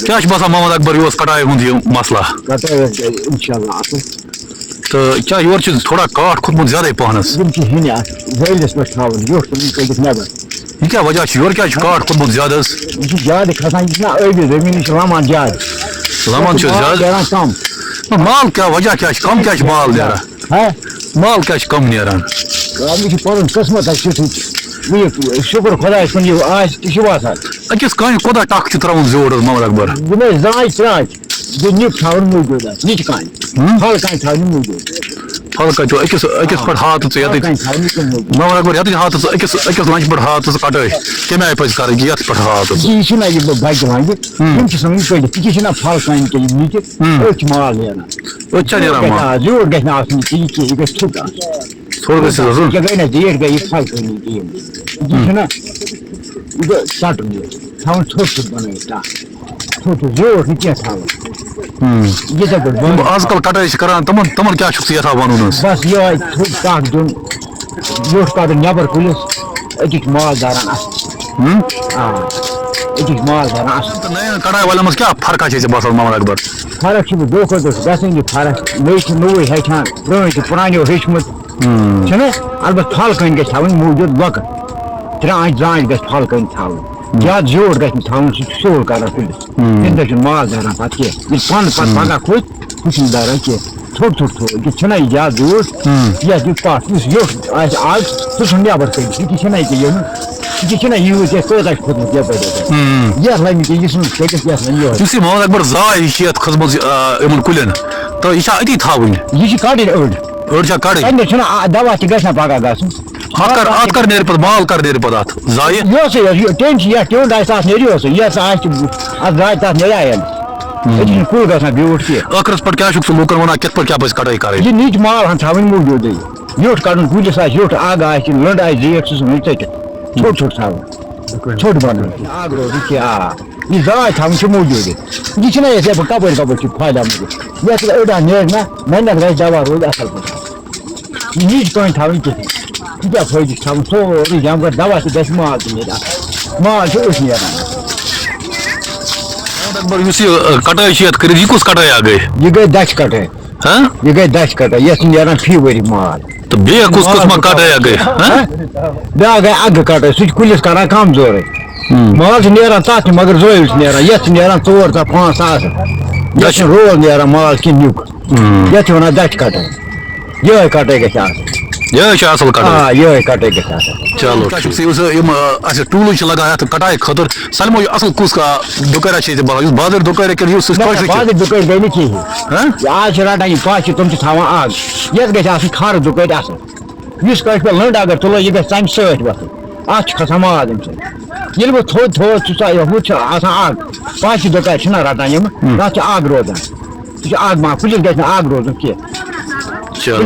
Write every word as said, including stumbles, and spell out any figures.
کیٛاہ چھُ باسان محمد اکبر، یہِ اوس کٹایہِ ہُنٛد یہِ مسلہٕ؟ کٹٲے حظ گٔے اِنشاءاللہ اَصٕل۔ تہٕ کیٛاہ یورٕ چھُ تھوڑا کاٹھ کھوٚتمُت زیادَے پَہنَس؟ یِم چھِ ہیٚنہِ اَتھ زٲلِس پٮ۪ٹھ تھاوٕنۍ، ویوٚٹھ تِم کٔڑِتھ نٮ۪بر۔ یہِ کیٛاہ وجہ چھُ؟ یورٕ کیٛازِ چھُ کاٹھ کھوٚتمُت زیادٕ حظ؟ یہِ چھُ زیادٕ کھسان، یہِ چھُنہ ٲبی زٔمیٖن، یہِ چھُ لَمان زیادٕ۔ لَمان چھُ مال زیادٕ؟ نیران کَم۔ نہ، مال کیٛاہ وجہ کیٛاہ چھُ؟ کَم کیٛاہ چھُ مال نیران؟ ہہ؟ مال کیٛاہ چھُ کَم نیران؟ آ، یہِ چھُ پَنُن قٕسمت حظ چھُ تیُتھُے۔ یہِ شُکُر خۄدایَس کُن، یہِ آسہِ تہِ چھُ واتان۔ أکِس کانہِ کوٗتاہ ٹَکھ چھُ ترٛاوُن زیوٗٹھ حظ، محمد اکبر؟ یِمَے زانٛچ ژرٛانٛچ، یہِ نیُک تھاوُن موٗجوٗد اَتھ، نِچہِ کانہِ۔ ہُم؟ پھل کانہِ تھاوٕنۍ موٗجوٗد۔ پھل کانہِ چھُ أکِس، أکِس آ، پٮ۪ٹھ ہاتھ ژٕ پھل یَتٕتھۍ۔ کانہِ تھاوٕنۍ موٗجوٗد۔ محمد اکبر، یَتٕتھۍ ہاتھ ژٕ أکِس، أکِس لَنٛجہِ پٮ۪ٹھ ہاتھ ژٕ کَٹٲے۔ کَمہِ آیہِ پَزِ کَرٕنۍ یہِ یَتھ پٮ۪ٹھ ہاتھ ژٕ؟ یہِ چھُنہ یہِ بَجہِ لَنٛجہِ۔ ہُم۔ یِم چھِ سۄ یِتھ پٲٹھۍ، یہِ چھِنہ پھل کانہِ تہِ یِم نِچہِ۔ ہُم۔ أتھۍ چھِ مال نیران۔ أتھۍ چھا نیران مال؟ آ، زیوٗٹھ گژھِ نہٕ آسُن یہِ کِہیٖنۍ، یہِ گژھِ ژھوٚٹ آسُن۔ ژھوٚٹ گژھِ آسُن۔ یہِ گٔے نہ زیٖٹھ، گٔے یہِ پھل کٲنی ٹھیٖک۔ یہِ چھُنہ، یہِ گوٚو ژَٹُن یہِ۔ تھاوُن ژھوٚٹ ژھوٚٹ بَنٲیِتھ تَتھ۔ ژھوٚٹ ژھوٚٹ زیوٗٹھ نہٕ کینٛہہ تھاوُن۔ ہُم۔ یِتھَے پٲٹھۍ یِم بَنٲیِتھ۔ آز کَل کَٹٲے چھِ کَران، تِمَن، تِمَن کیٛاہ چھُکھ ژٕ یَژھان وَنُن حظ؟ بَس یِہوٚے ژھوٚٹ ٹَکھ دیُن، زیوٗٹھ کَڑُن نٮ۪بَر کُلِس، أتی چھِ مال داران اَصٕل۔ ہُم؟ آ، أتی چھِ مال داران اَصٕل۔ تہٕ نَیَن کَٹٲے والٮ۪ن منٛز کیٛاہ فرقہ چھےٚ ژےٚ باسان، محمد اکبر؟ فرق چھِ وۄنۍ دۄہ کھۄتہٕ دۄہ چھِ گژھٲنی فرق۔ نٔے چھِ نوٚوُے ہیٚچھان، پرٛٲنۍ چھِ پرٛانیو ہیٚچھمٕژ۔ ہُم۔ چھُنہ؟ البتہ پھل کٔنۍ گژھِ تھاوٕنۍ موٗجوٗد لۄکٕٹ۔ ترٛانٛچ زانٛچ گژھِ پھل کٔنۍ تھاوٕنۍ۔ ہُم۔ زیادٕ زیوٗٹھ گژھِ نہٕ تھاوُن، سُہ چھُ سیوٚل کران کُلِس۔ ہُم۔ تَمہِ دۄہ چھُنہٕ ماز داران پَتہٕ کینٛہہ۔ ییٚلہِ پَن پَتہٕ ہُم۔ پَگاہ کھوٚت، سُہ چھُنہٕ داران کینٛہہ۔ ژھوٚٹ ژھوٚٹ تھوٚو، یہِ چھُنہ یہِ زیادٕ زیوٗٹھ۔ ہُم۔ یَتھ دیُت پَتھ، یُس ویوٚٹھ آسہِ آز، سُہ ژھُن نٮ۪بر کٔڑِتھ۔ یہِ تہِ چھُنہ یہِ کہِ یہِ، یہِ تہِ چھُنہ یوٗت یَتھ کوتاہ چھُ کھوٚتمُت یَپٲرۍ یَپٲرۍ۔ ہُم۔ یَتھ لَمہِ کہِ یہِ ژھُن کٔڑِتھ، یَتھ لَمہِ یِہوٚے۔ یُس یہِ محمد اکبر زاے چھِ یَتھ کھٔژمٕژ، آ، یِمَن کُلٮ۪ن، تہٕ یہِ چھا أتی تھاوٕنۍ؟ یہِ چھِ کَڑٕنۍ أڑۍ۔ أڑۍ چھا کَڑٕنۍ؟ اَمہِ نِش چھُنہٕ آ-، دَوا تہِ گژھِ نہ پَگاہ گژھُن۔ اَتھ کَر، اَتھ کَر نیرِ پَتہٕ مال، کَر نیرِ پَتہٕ اَتھ زایہِ؟ یۄسٕے یۄس یہِ ٹٮ۪نٛٹ چھِ، یَتھ ٹٮ۪نٛٹ آسہِ، تَتھ نیرِ یۄسٕے، یَتھ آسہِ، اَتھ زایہِ، تَتھ نیرِ اَیَن۔ ہُم۔ أتی چھُنہٕ کُل گژھان بیوٗٹھ کینٛہہ۔ ٲخرَس پٮ۪ٹھ کیٛاہ چھُکھ ژٕ لوٗکَن وَنان، کِتھ پٲٹھۍ کیٛاہ پَزِ کَٹٲے کَرٕنۍ؟ یہِ نِچ مال ہَن تھاوٕنۍ موٗجوٗدٕے۔ یوٚٹھ کَڑُن کُلِس آسہِ، یوٚٹھ اَگ آسہِ، لٔنٛڈ آسہِ، زیٖٹھ چھُ سُہ وٕنہِ ژٔٹِتھ۔ ژھوٚٹ ژھوٚٹ تھاوُن۔ ژھوٚٹ بَنٲوِتھ۔ اَگ روزِ کینٛہہ، آ۔ یہِ زاے تھاوٕنۍ چھِ موٗجوٗدٕے۔ یہِ چھِنہ أسۍ یَپٲرۍ کَپٲرۍ کَپٲرۍ چھِ پھٲلیمٕتۍ۔ یَتھ أڑا نیرِ نہ، محنت گژھِ، دَوا روزِ اَصٕل پٲٹھۍ۔ یہِ نِچ کٔنۍ تھاوٕنۍ کِہیٖنۍ۔ یہِ کیٛاہ فٲیدٕ چھُ تھاوُن سورُے جمع کٔرِتھ؟ دَوا تہِ گژھِ، مال تہِ نیرِ اَصٕل۔ مال چھُ أتھۍ نیران۔ محمد اکبر، یُس یہِ، ٲ، کٹٲے چھِ یَتھ کٔرِتھ، یہِ کُس کٹٲے اَکھ گٔے؟ یہِ گٔے دَچھِ کٹٲے۔ ہاں؟ یہِ گٔے دَچھِ کٹٲے۔ یَتھ چھِ نیران فی ؤری مال۔ تہٕ بیٚیہِ کُس مال قٕسمہ کٹٲے اَکھ گٔے؟ ہاں؟ ہاں؟ بیٛاکھ گٔے اَگہٕ کٹٲے، سُہ چھُ کُلِس کران کمزورٕے۔ ہُم۔ مال چھُ نیران تَتھ تہِ، مگر زٲوِج چھِ نیران۔ یَتھ چھِ نیران ژور ژاہ، پانٛژھ ژاہ۔ یَتھ دَچھِ۔ چھُنہٕ رول نیران مال کِہیٖنۍ نیُک۔ ہُم۔ یَتھ چھِ وَنان دَچھِ کٹٲے۔ یِہوٚے کٹٲے گژھِ آسٕنۍ۔ یِہوٚے چھِ اَصٕل کٹٲے۔ آ، یِہوٚے کٹٲے گژھِ آسٕنۍ۔ چلو، کیٛاہ چھُکھ ژٕ یُس یِم، آ، اَسہِ ٹوٗلہٕ چھِ لَگان یَتھ کٹایہِ خٲطرٕ، سالمو یہِ اَصٕل کُس کا-، دُکٲرۍ چھِ ییٚتہِ بَنان؟ یُس بازٕرۍ دُکٲرۍ کِنہٕ یُس نہ، سُہ نہ، کٲشرِ چھِ؟ بازٕرۍ دُکٲرۍ گٔے نہٕ کِہیٖنۍ۔ ہہ؟ یہِ آز چھِ رَٹان یِم پَش چھِ، تِم چھِ تھاوان اَگ۔ یَتھ گژھِ آسٕنۍ کھارٕ دُکٲرۍ اَصٕل۔ یُس کٲنٛسہِ پٮ۪ٹھ لٔنٛڈ اگر تُلو، یہِ گژھِ ژَمہِ سۭتۍ وۄتھُن۔ اَتھ چھُ کھسان ماز اَمہِ سۭتۍ۔ ییٚلہِ وۄنۍ تھوٚد تھوٚد چھُ سا، یہِ ہُتھ چھُ آسان اَگ۔ پَش چھِ دُکٲرۍ چھِنہ رَٹان یِم، ہُم۔ تَتھ چھِ اَگ روزان۔ یہِ چھُ اَگ ما-، کُلِس گژھِ نہٕ اَگ روزُن کینٛہہ۔ چلو۔